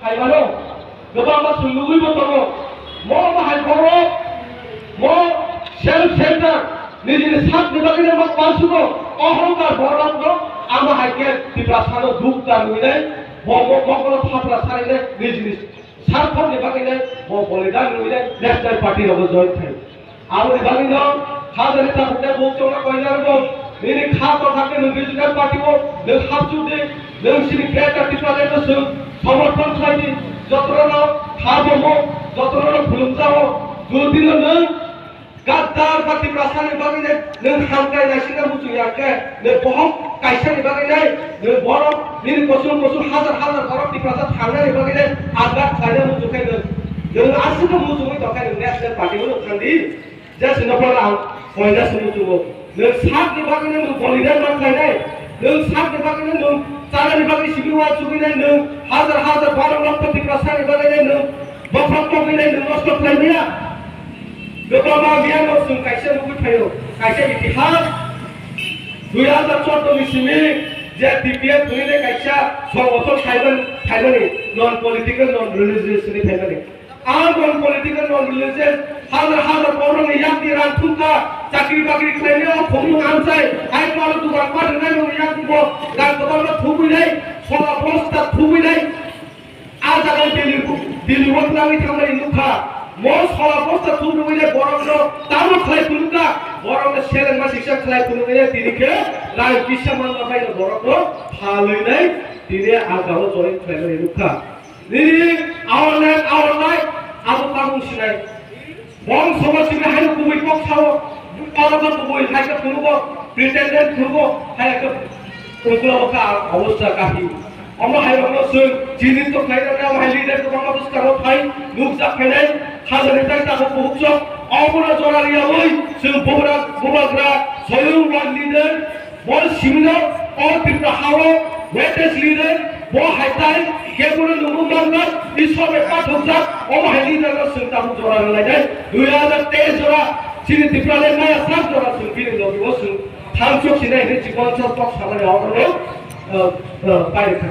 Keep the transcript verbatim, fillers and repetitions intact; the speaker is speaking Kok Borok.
Aibano, kwbangma chwng nugwibo tongo. Mo bahai borok, mo self center, nijini sakni bagwino ma pansugo, ohongkar borokno ama hai khe Tiprasano duk ta nwi nai, bo, bo, bokono thapra sarinai, nijini sarthokni bagwino bo bolidan nwi nai, National Party rogo join khai. Aboni bagwino hajani tabukde buk chongna koilargo, nini kha tongthakni nwng regional party o nwng hapsuk di, nwng sini greater Tipraland no chwng somorthon khlai di, jotono kha bomo, jotono khulumjao, jodi no nwng gaddar ba Tiprasani bagwi nwng hamkrai naisingna muchung ya khe, nwng bohok kaisani bagwi nwng borok nini kosong kosong hazar hazar borok Tiprasa thangnani bagwi nwng agat khlaina muchung khe nwng, nwng aswkno muchungwi tongkhe nwng national party o nwng thangdi. Just no pala ang koina sunu tubo. Nwng sakni bagwino nwng bolidan man khlainai. Nwng sakni bagwino nwng chanani bagwi simi wa chubinai nwng hazar hazar baro lokho Tiprasani bagwino nwng bokhok tongwinai nwng nosto khlaimaya. Kwbangma miyano chwng kaisa nugwi phaio. Kaisa itihas dui hazar chordo ni simi je T P F hwnwi kaisa songothon khaimani, khaimani non political, non religious ni khaimani. Ang non political, non religious, hazar hazar borokni yakni rang thumkha, chakri bakri khlainai o thumung amchai, hai borok dugan ma rwnai rokni yakni bo rang kwbangma thumwi nai, sola bosta thumwi nai, a jaga Delhi, Delhi o twlangwi thangmani nukha. Mo sola bosta thumwi nai borokno tamo khlai phunukha, borokno selengma siksa khlai phunuknai tini khe rang kisa manma bai borokno phalwi nai tini a jaga o join khlaimani nukha. Nini our land, our life, abo tabuk sinai. Bong sobo simi hai kubui kok sao, oro to kubui hai ka kurubo, pretendent kurubo, hai ka ukla ka awostha kahi. Omo hai rokno chwng chini to khlai rok, omo hai leader to bangma bwskang rok hai nukjak khainai, hazani tai tabuk buhuk chok, omo no jora riyawi, chwng bugra, bubagra, soyung wan leader, Bo simino o Tripura hao greatest leader bo hai tai kebono nungwi manjak, Ishwar bai pathokjak, omo hai leader no chwng tabuk jora rwlainai, dui hazar teis jora chini Tripura le maya sak jora chwng bini logi o chwng thamsok sinai hinwi chikon chok tok salai oro no, uh, uh, pairwkha.